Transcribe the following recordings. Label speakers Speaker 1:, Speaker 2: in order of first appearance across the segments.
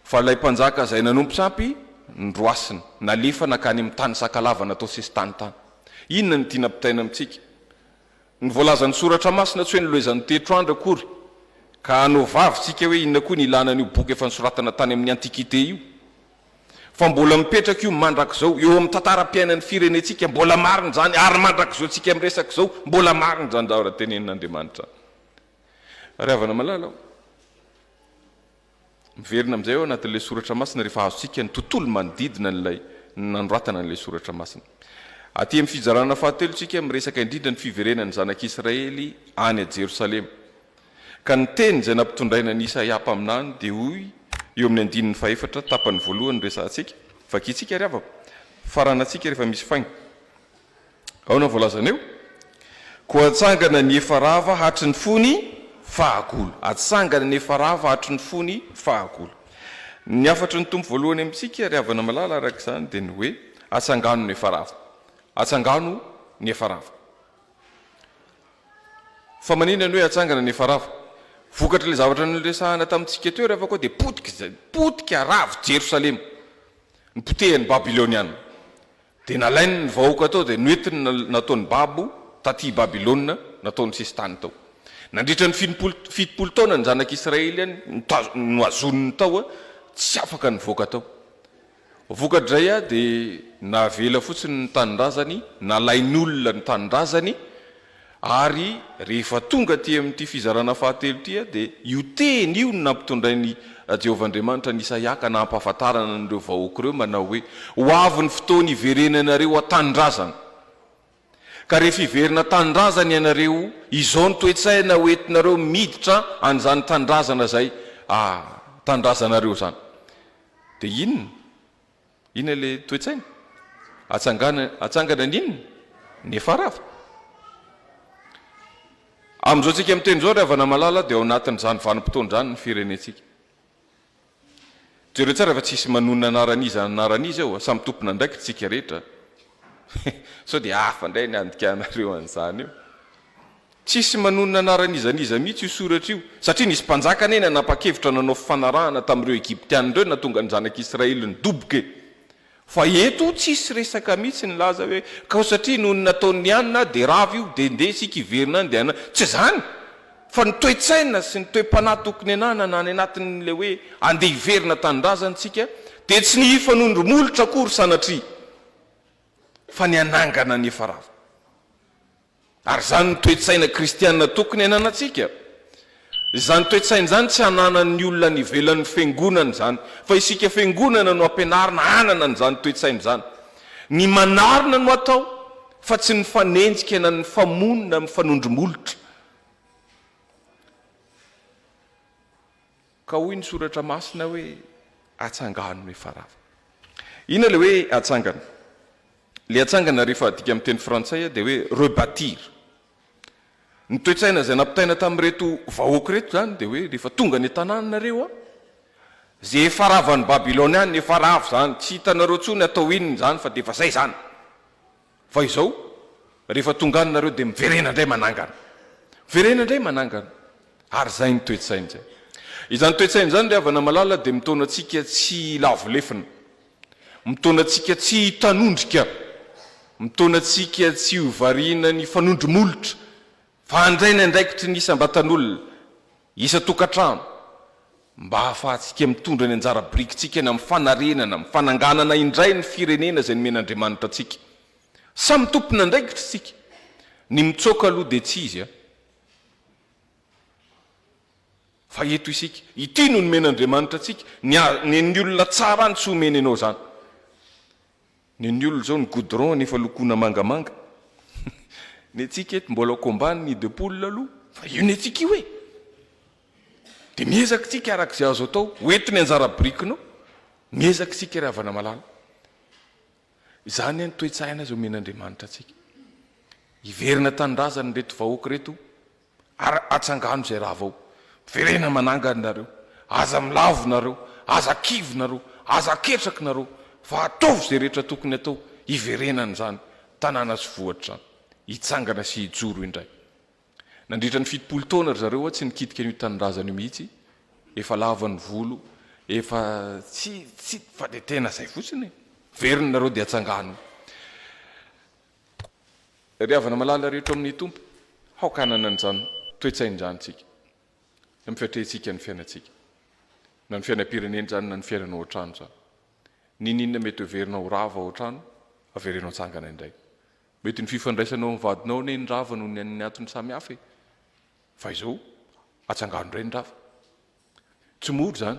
Speaker 1: Fa ilay mpanjaka izay nanompo sampy, noroasina, nalefa nankany amin'ny tany sakalava natao sesitany tany. Inona no tiana ampitaina amintsika? Ny voalazan'ny Soratra Masina tsy hoe niloezan'ny tetroandro akory, ka hanao vavy tsika hoe inona koa ny ilana an'io boky efa nosoratana tany amin'ny Antiquité io. Fa mbola mipetraka io mandrakizao, eo amin'ny tantaram-piainan'ny firenentsika, mbola marina izany, ary mandrakizao tsika miresaka izao, mbola marina izany zavatra tenenin'Andriamanitra izany. Ry havana malala ô, Miverina amin'izay ao anatin'ilay soratra masina rehefa azontsika ny tontolo manodidina an'ilay nanoratana an'ilay soratra masina. Aty amin'ny fizarana fahatelo isika miresaka indrindra ny fiverenan'ny zanak'Israely any Jerosalema. Ka ny teny izay nampitondraina an'i Isaia mpaminany dia hoy eo amin'ny andininy fahefatra tapany voalohany resahantsika. Vakintsika ry havako. Faranantsika rehefa misy faingo. Ahoana ny voalazana eo? Koa atsangana ny efa rava hatry ny fony fahagola. Atsangana ny efa rava hatry ny fony fahagola. Ny hafatry ny Tompo voalohany amintsika, ry havana malala, araka izany, dia ny hoe, atsangano ny efa rava. Atsangano ny efa rava. Fa maninona ny hoe atsangana ny efa rava? Vokatr'ilay zavatra noresahana tamintsika teo, ry havako, dia potika izay, potika, rava Jerosalema. Nopotehin'ny Babyloniana. Dia nalainy ny vahoaka tao dia noentiny nataony babo taty Babylona, nataony sesitany tao. Nandritra ny finompolo, 70 taona ny zanak'Israely nohazoniny tao, tsy afaka nivoaka tao. Vokatr'izay dia navela fotsiny ny tanindrazany, nalain'olona ny tanindrazany, Ary rehefa tonga aty amin'ity fizarana fahatelo ity dia io teny io no nampitondrain'i Jehovah Andriamanitra an'i Isaia ka nampahafantarana an'ireo vahoaka ireo manao hoe, Ho avy ny fotoana hiverenanareo an-tanindrazana. Ka rehefa hiverina an-tanindrazana ianareo, izao ny toe-tsaina ho entinareo miditra an'izany tanindrazana izay, tanindrazanareo izany. Dia inona? Inona ilay toe-tsaina? Atsangana, atsangana ny inona? Ny efa rava. Amin'izao tsika miteny izao ry havana malala dia ao anatin'izany vanim-potoana izany ny firenentsika. Jereo tsara fa tsisy manonona anaran'iza anaran'iza eo, samy tompon'andraikitra isika rehetra. Sao dia hafa indray ny handikanareo an'izany eo. Tsisy manonona anaran'iza n'iza mihitsy io soratra io, satria nisy mpanjaka anie nanapa-kevitra nanao fifanarahana tamin'ireo Egyptiana ireo nahatonga ny zanak'Israely nidoboka e! Fa eto tsisy resaka mihitsy nilaza hoe kao satria noho ny nataon'ny anona dia rava io dia ndeha isika hiverina any dia ana, tsy izany fa ny toe-tsaina sy ny toe-panahy tokony ananana any anatin'ilay hoe andeha hiverina tanindrazana isika dia tsy ny hifanondro molotra akory sanatria fa ny hanangana ny efa rava. Ary izany no toe-tsaina kristiana tokony hananantsika. Izany toe-tsaina izany tsy hananan'ny olona any ivelan'ny fiangonana izany, fa isika fiangonana no ampianarina hanana an'izany toe-tsaina izany. Ny manarina no atao, fa tsy ny mifanenjika na ny mifamono na mifanondro molotra. Ka hoy ny Soratra Masina hoe, Atsangano ny efa rava. Inona ilay hoe atsangana? Ilay atsangana rehefa adika amin'ny teny frantsay dia hoe rebâtir. Ny toe-tsaina izay nampitaina tamin'ireto vahoaka ireto izany dia hoe rehefa tonga any an-tanàna nareo an, izay efa ravan'i Babylone any efa rava izany, tsy hitanareo intsony atao inona izany fa dia efa izay izany. Fa izao, rehefa tonga any nareo dia miverena indray manangana. Miverena indray manangana. Ary izay ny toe-tsaina izay. Izany toe-tsaina izany ry havana malala dia mitaona antsika tsy hilavo lefona. Mitaona antsika tsy hitanondrika. Mitaona antsika tsy ho variana ny fanondro molotra. Fa handray ny andraikitry ny isam-batan'olona, isan-tokantrano, mba hahafahantsika mitondra ny anjara birikintsika any amin'ny fanarenana, amin'ny fananganana indray ny firenena izay nomen'Andriamanitra antsika. Samy tompon'andraikitra isika. Ny mitsoaka aloha dia tsy izy an! Fa eto isika. Ity no nomen'Andriamanitra antsika. Ny ny olona tsara any tsy omeny anao izany. Ny an'ny olona izao ny goudron efa lokoina mangamanga. Ny antsika eto mbola combat ny de poule aloha fa io ny antsika io e! Dia miezaka isika araka izay azo atao ho eto ny anjara birikinao. Miezaka isika ry havana malala. Izany ny toe-tsaina izay omen'Andriamanitra antsika. Hiverina tanindrazana ireto vahoaka ireto. Ary atsangano izay rava ao. Miverena manangana nareo. Aza milavo nareo. Aza kivy nareo. Aza ketraky nareo. Fa ataovy izay rehetra tokony atao hiverenana izany tanàna sy vohitra izany. Hitsangana sy hijoro indray. Nandritra ny 70 taona ry zareo tsy nikitika an'io tanindrazana io mihitsy. Efa lava ny volo. Efa tsy tsy fa dia tena izay fotsiny e. Verina nareo dia atsangano. Ry havana malala rehetra ao amin'ny Tompo, aoka hanana an'izany toe-tsaina izany isika, amin'ny fiatrehantsika ny fiainantsika. Na ny fiainam-pirenena izany na ny fiainana ao an-trano izany. N'inon'inona mety heverina ho rava ao an-trano, avereno atsangana indray. Mety ny fifandraisanao amin'ny vadinao anie ny rava noho ny ny antony samihafa e. Fa izao, atsangano indray ny rava. Tsy mora izany.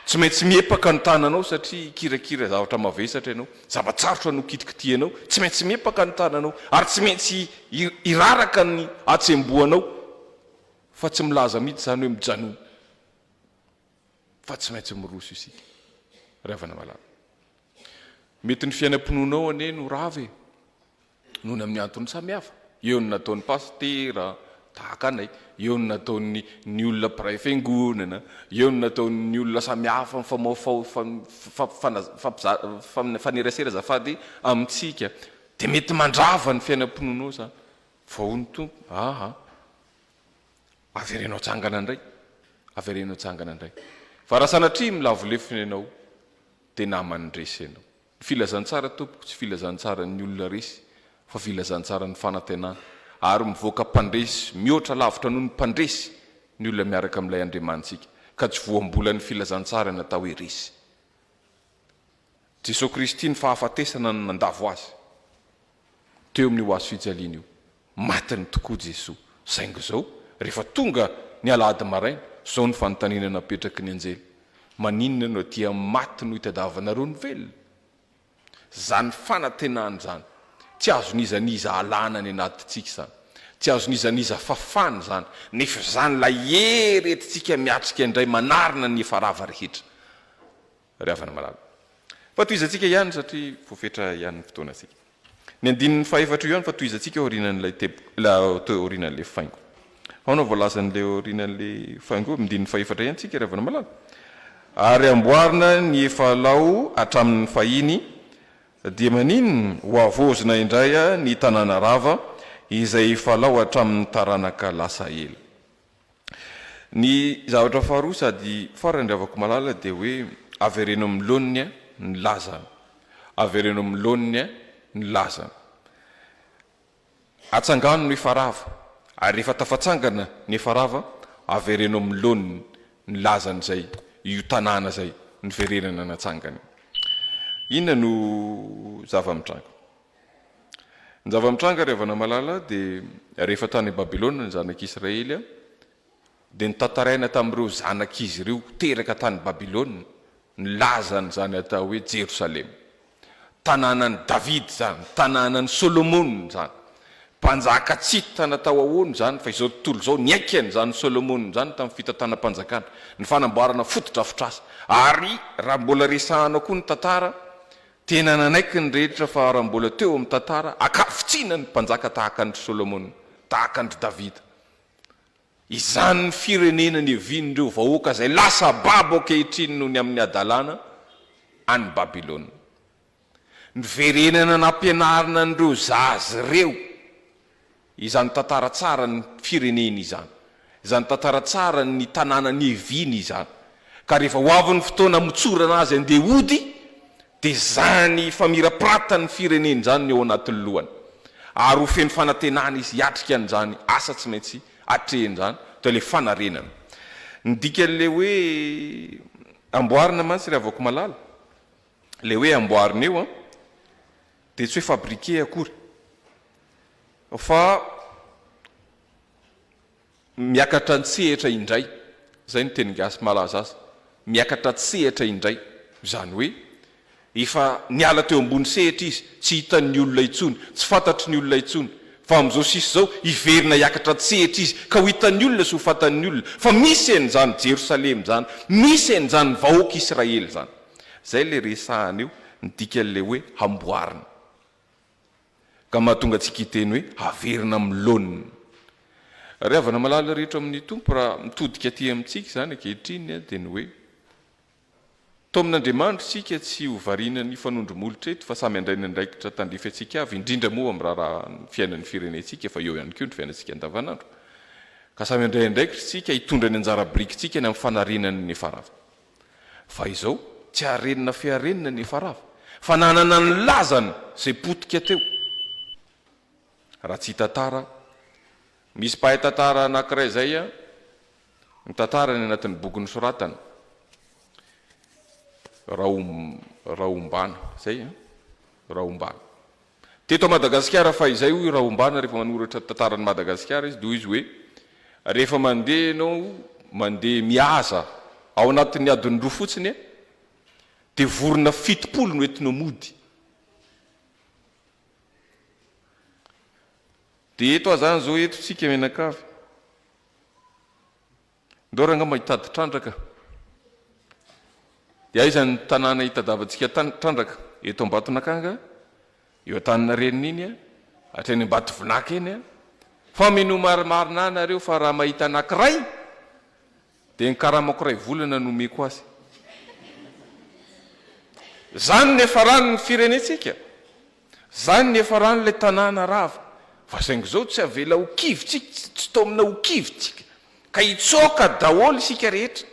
Speaker 1: Tsy maintsy miepaka ny tananao satria hikirakira zavatra mavesatra ianao. Zava-tsarotra no kitikitihanao. Tsy maintsy miepaka ny tananao ary tsy maintsy hiraraka ny hatsembohanao. Fa tsy milaza mihitsy izany hoe mijanona. Fa tsy maintsy miroso isika. Ry havana malala. Mety ny fiainam-pinoanao anie no rava e. Noho ny amin'ny antony samihafa. Eo ny nataon'ny pasitera tahaka anay, eo ny nataon'ny ny olona mpiray fiangonana, eo ny nataon'ny olona samihafa mifamaofao mifanerasera azafady amintsika. Dia mety mandrava ny fiainam-pinoanao izany. Fa hoy ny Tompo, aa, avereno atsangana indray, avereno atsangana indray. Fa raha sanatria milavo lefona ianao, dia naman'ny resy ianao. Ny filazantsara tompoko tsy filazantsaran'ny olona resy fa filazantsaran'ny fanantenana ary mivoaka mpandresy mihoatra lavitra noho ny mpandresy ny olona miaraka amin'ilay Andriamanitsika ka tsy voambolan'ny filazantsara ny atao hoe resy. Jesoa Kristy ny fahafatesana no nandavo azy teo amin'io hazo fijaliana io. Matiny tokoa Jesoa. Saingy izao, rehefa tonga ny alahady maraina, izao no fanontaniana napetraky ny anjely, Maninona no aty amin'ny maty no itadiavanareo ny velona? Izany fanantenana izany, tsy azon'iza n'iza alana any anatintsika izany, tsy azon'iza n'iza fafana izany, nefa izany ilay hery entintsika miatrika indray manarina ny efa rava rehetra. Ry havana malala. Fa tohizantsika ihany satria voafetra ihany ny fotoanantsika. Ny andininy fahefatra io ihany fa tohizantsika aorianan'ilay teboka, aorianan'ilay faingo. Ao no voalazan'ilay aorianan'ilay faingo io, andininy fahefatra ihany tsika ry havana malala. Ary amboarina ny efa lao hatramin'ny fahiny, dia maninona ho havaozina indray ny tanàna rava izay efa lao hatramin'ny taranaka lasa ela. Ny zavatra faharoa sady farany ry havako malala dia hoe avereno amin'ny laoniny ny lazany. Avereno amin'ny laoniny ny lazany. Atsangano ny efa rava ary rehefa tafatsangana ny efa rava, avereno amin'ny laoniny ny lazan'izay io tanàna izay niverenana natsangana. Inona no zava-mitranga? Ny zava-mitranga ry havana malala dia rehefa tany Babylona ny zanak'Israely dia notantaraina tamin'ireo zanak'izy ireo teraka tany Babylona ny lazan'izany atao hoe Jerosalema. Tanànan'i Davida izany, tanànan'i Solomona izany. Mpanjaka tsy hita natao ahoana izany fa izao tontolo izao niaiky an'izany Solomona izany tamin'ny fitantanam-panjakana, ny fanamboarana fotodrafitrasa. Ary raha mbola resahana koa ny tantara Tena nanaiky ny rehetra fa raha mbola teo amin'ny tantara, ankavitsiana ny mpanjaka tahaka an-dry Solomona, tahaka an-dry Davida. Izany ny firenena niavian'ireo vahoaka izay lasa babo ankehitriny noho ny amin'ny hadalana any Babylona. Niverenana nampianarina an'ireo zaza ireo. Izany tantara tsara ny fireneny izany. Izany tantara tsara ny tanàna niaviany izany. Ka rehefa ho avy ny fotoana hamotsorana azy handeha hody, dia izany famirapiratan'ny fireneny izany no eo anatin'ny lohany. Ary ho feno fanantenana izy hiatrika an'izany asa tsy maintsy atrehiny izany, dia ilay fanarenana. Ny dikan'ilay hoe amboarina mantsy ry havako malala, ilay hoe amboarina io an, dia tsy hoe fabriquer akory. Fa miakatra an-tsehatra indray, izay no teny gasy malaza azy, miakatra an-tsehatra indray, izany hoe efa niala teo ambony sehatra izy, tsy hitan'ny olona intsony, tsy fantatry ny olona intsony, fa amin'izao sisa izao hiverina hiakatra an-tsehatra izy ka ho hitan'ny olona sy ho fantan'ny olona fa misy an'izany Jerosalema izany, misy an'izany vahoaka Israely izany. Izay ilay resahana eo, ny dikan'ilay hoe hamboarina. Ka mahatonga antsika hiteny hoe haverina amin'ny laoniny. Ry havana malala rehetra amin'ny Tompo, raha mitodika aty amintsika izany ankehitriny dia ny hoe, taomin'Andriamanitra isika tsy ho variana ny fanondro molotra eto fa samy handray ny andraikitra tandrify antsika avy, indrindra moa amin'ny raharahan'ny fiainan'ny firenentsika fa eo ihany koa ny fiainantsika andavanandro. Ka samy handray andraikitra isika hitondra ny anjara birikintsika ny amin'ny fanarenana ny efa rava. Fa izao, tsy harenina fiharenina ny efa rava, fa nanana ny lazany izay potika teo. Raha tsy hitantara, misy mpahay tantara anankiray izay mitantara ny anatin'ny boky nosoratany, Rahom, Rahombana, izay an? Rahombana. Teto Madagasikara fahizay hoy Rahombana rehefa manoratra tantaran'i Madagasikara izy dia hoy izy hoe, rehefa mandeha ianao mandeha mihaza ao anatin'ny adiny roa fotsiny dia vorona 70 no entinao mody. Dia eto aza zany zao eto tsika mianakavy. Ndao rangah mba hitady trandraka. Dia aiza ny tanàna hitadavantsika trandraka? Eto Ambatonakanga, eo Antaninarenina iny, hatreny Ambatovinaka eny. Fa minoa marimarina ahy nareo fa raha mahita anakiray dia ny karamako iray volana no omeko azy. Zany no niafaran'ny firenentsika. Zany niafaran'ilay tanàna rava. Fa saingy izao tsy avela ho kivy tsika, tsy taomina ho kivy tsika. Ka hitsoaka daholo isika rehetra.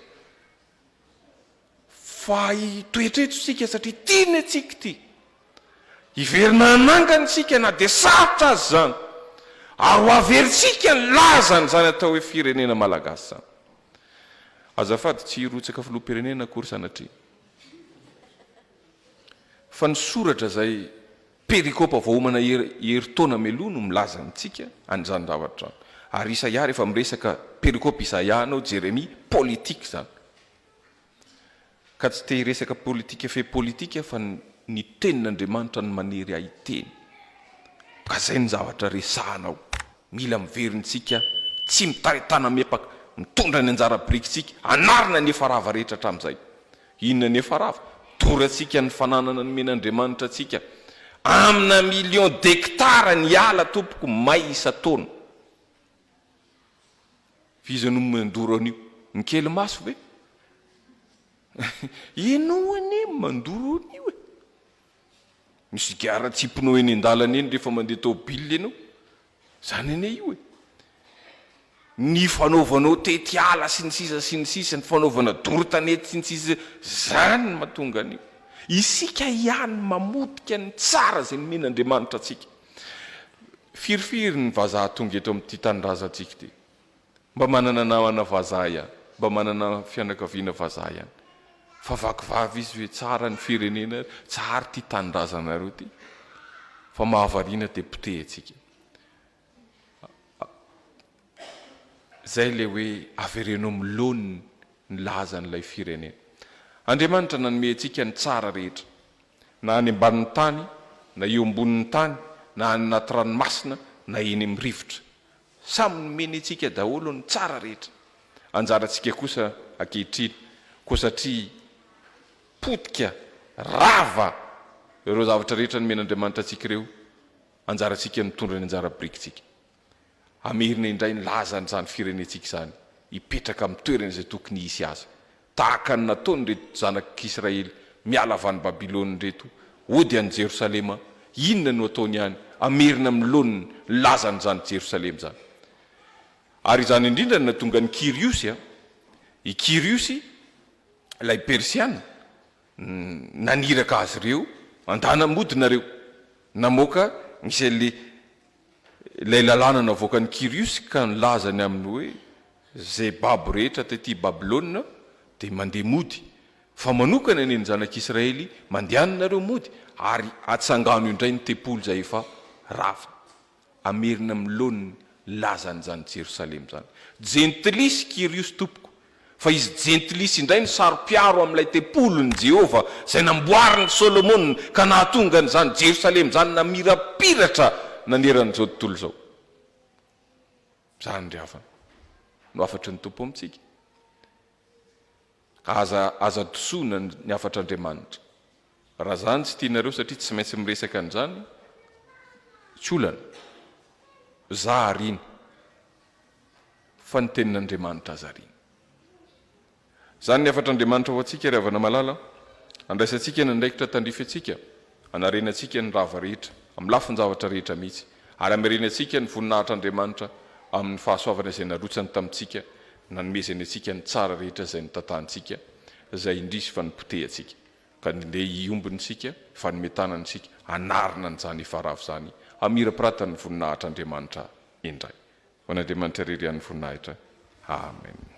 Speaker 1: Fa hitoetra eto isika satria tiany antsika ity. Hiverina hanangana isika na dia sarotra aza izany. Ary ho averintsika ny lazan'izany atao hoe firenena malagasy izany. Azafady tsy hirotsaka filoham-pirenena akory sanatria. Fa ny soratra izay perikopa voaomana herintaona mialoha no milaza amintsika an'izany zavatra izany. Ary Isaia rehefa miresaka perikopa Isaia anao Jeremia, politique izany. Ka tsy te hiresaka politika fe politika fa ny tenin'Andriamanitra no manery ahy hiteny. Ka izay ny zavatra resahana ao. Mila miverina isika, tsy mitaritana miepaka, mitondra ny anjara birikintsika, anarina ny efa rava rehetra hatramin'izay. Inona ny efa rava? Dorantsika ny fananana nomen'Andriamanitra antsika. Amina millions d'hectares ny ala tompoko may isan-taona. F'iza no mandoro an'io? Ny kely maso ve? Ianao anie mandoro an'io e! Ny sigara atsipinao eny an-dalana eny rehefa mandeha tôbila ianao, izany anie io e! Ny fanaovanao tety ala sy ny sisa sy ny sisa, ny fanaovana doro tanety sy ny sisa, izany no mahatonga an'io. Isika ihany mamotika ny tsara izay nomen'Andriamanitra antsika. Firifiry ny vazaha tonga eto amin'ity tanindrazantsika ity? Mba manana namana vazaha ihany, mba manana fianakaviana vazaha ihany. Fa vaky vava izy hoe tsara ny firenena, tsara ity tanindrazanareo ity. Fa mahavariana dia potehintsika. Izay ilay hoe avereno amin'ny laoniny ny lazan'ilay firenena. Andriamanitra nanome antsika ny tsara rehetra. Na any ambanin'ny tany, na eo ambonin'ny tany, na any anaty ranomasina, na eny amin'ny rivotra. Samy nomeny antsika daholo ny tsara rehetra. Anjarantsika kosa ankehitriny, koa satria potika, rava ireo zavatra rehetra nomen'Andriamanitra antsika ireo, anjarantsika ny mitondra ny anjara birikintsika. Hamerina indray ny lazan'izany firenentsika izany, hipetraka amin'ny toerana izay tokony hisy azy. Tahaka ny nataon'ireto zanak'Israely miala avy any Babylona ireto, hody any Jerosalema, inona no ataony any? Hamerina amin'ny laoniny ny lazan'izany Jerosalema izany. Ary izany indrindra no nahatonga an'i Kyriosy, i Kyriosy, ilay Persiana, naniraka azy ireo, Andana mody nareo, namoaka misy an'ilay ilay lalàna navoakan'i Kyriosy ka nilaza ny amin'ny hoe izay babo rehetra tety Babylona dia mandeha mody, fa manokana anie ny zanak'Israely, mandehana nareo mody ary atsangano indray ny tempoly izay efa rava. Hamerina amin'ny laoniny lazan'izany Jerosalema izany. Jentilisy Kyriosy tompoko, fa izy jentilisa indray no saro-piaro amin'ilay tempolin'i Jehovah izay namboarin'i Solomona ka nahatonga an'izany Jerosalema izany namirapiratra nanerana izao tontolo izao. Izany ry havana no hafatry ny Tompo amintsika. Ka aza aza disoina ny hafatr'Andriamanitra. Raha izany tsy tianareo satria tsy maintsy miresaka an'izany, tsy olana. Za ariana. Fa ny tenin'Andriamanitra aza ariana. Izany ny hafatr'Andriamanitra ho antsika ry havana malala, andraisantsika ny andraikitra tandrify antsika, anarenantsika ny rava rehetra, amin'ny lafin-javatra rehetra mihitsy, ary amerenantsika ny voninahitr'Andriamanitra amin'ny fahasoavana izay narotsany tamintsika, nanomezany antsika ny tsara rehetra izay notantanintsika. izay indrisy fa nipotehantsika. Ka ndeha hiombona isika, hifanome tanana isika, hanarina an'izany efa rava izany, hamirapiratan'ny voninahitr'Andriamanitra indray. Ho an'Andriamanitra irery ihany ny voninahitra. Amen.